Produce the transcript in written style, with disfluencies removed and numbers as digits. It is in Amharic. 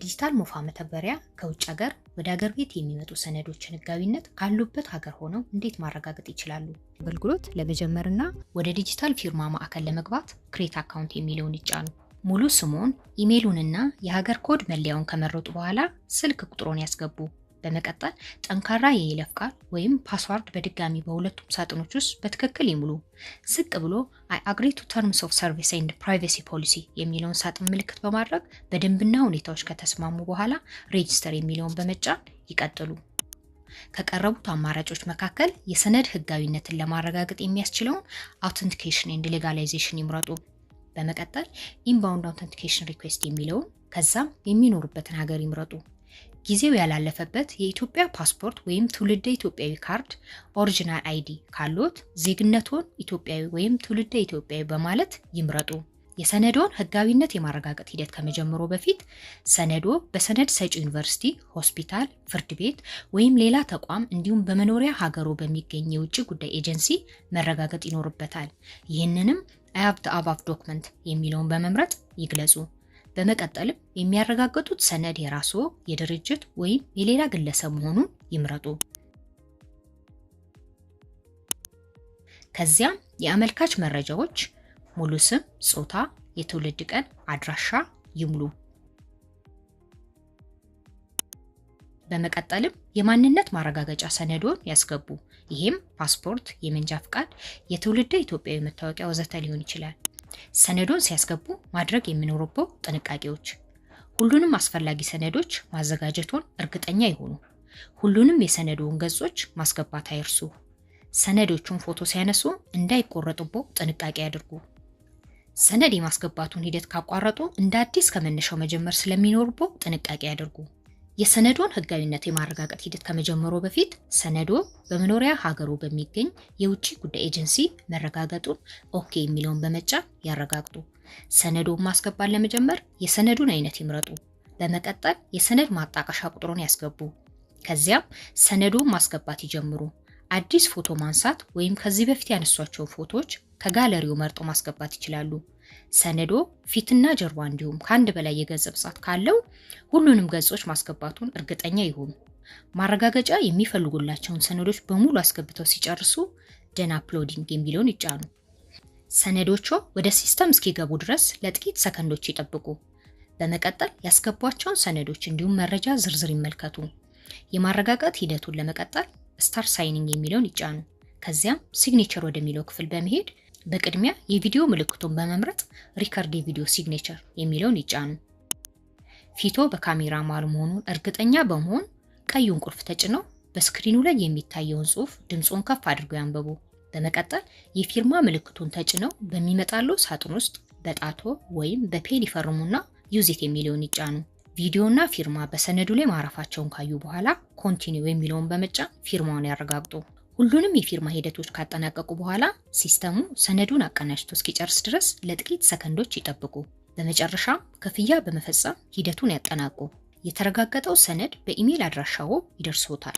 በዲጂታል ሞፋ መተግበሪያ ከውጭ ሀገር ወደ ሀገር ቤት የሚመጡ ሰነዶችን ህጋዊነት ካሉበት ሀገር ሆነው እንዴት ማረጋገጥ ይችላሉ? አገልግሎት ለመጀመርና ወደ ዲጂታል ፊርማ ማዕከል ለመግባት create account የሚለውን ይጫኑ። ሙሉ ስሙን፣ ኢሜይሉንና የሀገር ኮድ መለያውን ከመረጡ በኋላ ስልክ ቁጥሮን ያስገቡ። በመቀጠል ጠንካራ የይለፍ ቃል ወይም password በድጋሚ በሁለቱም ሳጥኖች ውስጥ በትክክል ይሙሉ። ዝቅ ብሎ "I agree to terms of service and privacy policy" የሚለውን ሳጥን ምልክት በማድረግ በደንብና ሁኔታዎች ከተስማሙ በኋላ register የሚለውን በመጫን ይቀጥሉ። ከቀረቡት አማራጮች መካከል የሰነድ ህጋዊነትን ለማረጋገጥ የሚያስችለውን authentication and legalization ይምረጡ። በመቀጠል inbound authentication request የሚለውን፣ ከዛም የሚኖሩበትን ሀገር ይምረጡ። ጊዜው ያላለፈበት የኢትዮጵያ ፓስፖርት ወይም ትውልደ ኢትዮጵያዊ ካርድ original ID ካሎት ዜግነቶን ኢትዮጵያዊ ወይም ትውልደ ኢትዮጵያዊ በማለት ይምረጡ። የሰነዶን ህጋዊነት የማረጋገጥ ሂደት ከመጀመሩ በፊት ሰነዶ በሰነድ ሰጪ ዩኒቨርሲቲ፣ ሆስፒታል፣ ፍርድ ቤት ወይም ሌላ ተቋም እንዲሁም በመኖሪያ ሀገሮ በሚገኝ የውጭ ጉዳይ ኤጀንሲ መረጋገጥ ይኖርበታል። ይህንንም "I have the above document" የሚለውን በመምረጥ ይግለጹ። በመቀጠልም የሚያረጋግጡት ሰነድ የራስዎ፣ የድርጅት ወይም የሌላ ግለሰብ መሆኑን ይምረጡ። ከዚያም የአመልካች መረጃዎች ሙሉ ስም፣ ጾታ፣ የትውልድ ቀን፣ አድራሻ ይሙሉ። በመቀጠልም የማንነት ማረጋገጫ ሰነዶን ያስገቡ። ይሄም ፓስፖርት፣ የመንጃ ፍቃድ፣ የትውልደ ኢትዮጵያዊ መታወቂያ ወዘተ ሊሆን ይችላል። ሰነዶን ሲያስገቡ ማድረግ የሚኖርብዎ ጥንቃቄዎች፦ ሁሉንም አስፈላጊ ሰነዶች ማዘጋጀቶን እርግጠኛ ይሁኑ። ሁሉንም የሰነዶውን ገጾች ማስገባት አይርሱ። ሰነዶቹን ፎቶ ሲያነሱ እንዳይቆረጡብዎ ጥንቃቄ ያድርጉ። ሰነድ የማስገባቱን ሂደት ካቋረጡ እንደ አዲስ ከመነሻው መጀመር ስለሚኖርብዎ ጥንቃቄ ያድርጉ። የሰነዶን ህጋዊነት የማረጋገጥ ሂደት ከመጀመሩ በፊት ሰነዶ በመኖሪያ ሀገሩ በሚገኝ የውጭ ጉዳይ ኤጀንሲ መረጋገጡን OK የሚለውን በመጫን ያረጋግጡ። ሰነዶን ማስገባት ለመጀመር የሰነዱን አይነት ይምረጡ። በመቀጠል የሰነድ ማጣቀሻ ቁጥሩን ያስገቡ። ከዚያም ሰነዶን ማስገባት ይጀምሩ። አዲስ ፎቶ ማንሳት ወይም ከዚህ በፊት ያነሷቸውን ፎቶዎች ከጋለሪው መርጦ ማስገባት ይችላሉ። ሰነዶ ፊትና ጀርባ እንዲሁም ከአንድ በላይ የገጽ ብዛት ካለው ሁሉንም ገጾች ማስገባቱን እርግጠኛ ይሁኑ። ማረጋገጫ የሚፈልጉላቸውን ሰነዶች በሙሉ አስገብተው ሲጨርሱ "Done uploading" የሚለውን ይጫኑ። ሰነዶቹ ወደ system እስኪገቡ ድረስ ለጥቂት ሰከንዶች ይጠብቁ። በመቀጠል ያስገቧቸውን ሰነዶች እንዲሁም መረጃ ዝርዝር ይመልከቱ። የማረጋገጥ ሂደቱን ለመቀጠል "Start signing" የሚለውን ይጫኑ። ከዚያም signature ወደሚለው ክፍል በመሄድ በቅድሚያ የቪዲዮ ምልክቱን በመምረጥ "Record video signature" የሚለውን ይጫኑ። ፊቶ በካሜራ መሃል መሆኑን እርግጠኛ በመሆን ቀዩን ቁልፍ ተጭነው በ screen ኑ ላይ የሚታየውን ጽሑፍ ድምፁን ከፍ አድርገው ያንብቡ። በመቀጠል የፊርማ ምልክቱን ተጭነው በሚመጣለው ሳጥን ውስጥ በጣቶ ወይም በ pen ይፈርሙና "Use it" የሚለውን ይጫኑ። ቪዲዮና ፊርማ በሰነዱ ላይ ማረፋቸውን ካዩ በኋላ "Continue" የሚለውን በመጫን ፊርማውን ያረጋግጡ። ሁሉንም የፊርማ ሂደቶች ካጠናቀቁ በኋላ system ኡ ሰነዱን አቀናጅቶ እስኪጨርስ ድረስ ለጥቂት ሰከንዶች ይጠብቁ። በመጨረሻም ክፍያ በመፈጸም ሂደቱን ያጠናቁ። የተረጋገጠው ሰነድ በኢሜይል አድራሻዎ ይደርስዎታል።